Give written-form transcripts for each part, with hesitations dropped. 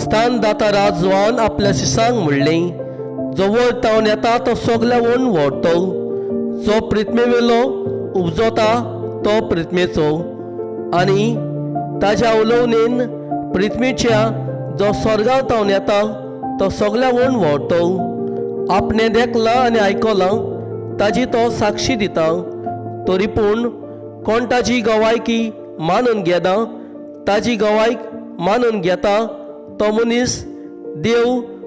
स्थानदाता राजवान आपल्या शिसांक म्हणलें, जो वयर तावन येता तो सगल्या वण व्हरतो, जो प्रिथमेवेलो उपजता तो प्रिथमेचो, आनी ताज्या उलोवणेन प्रिथमेच्या जो स्वर्गाव तावन येता तो सगल्या वण व्हरतो. आपणें देखलां आनी आयकलां ताजी तो साक्षी दिता, तरी पूण कोण ताजी गवायकी मानून घेना. ताजी गवायक मानून घेता तो मनीस देव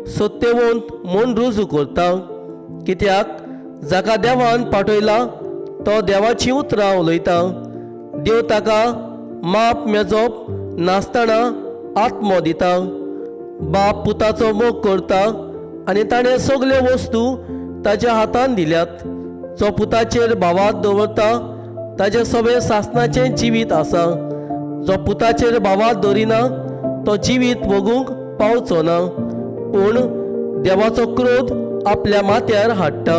सत्यवंत म्हूण रुजू करता, कित्याक जाका देवान पाठयला तो देवाचीं उतरां उलयता. देव ताका माप मेजप नासतना आत्मो दिता. बाप पुताचो मोग करता आनी ताणें सगल्यो वस्तू ताच्या हातान दिल्यात. जो पुताचेर भावात दवरता ताजें सगळें सासणाचें जिवीत आसा. जो पुताचेर भावात दवरिना तो जिवीत भोगूंक पावचो ना, पूण देवाचो क्रोध आपल्या माथ्यार हाडटा.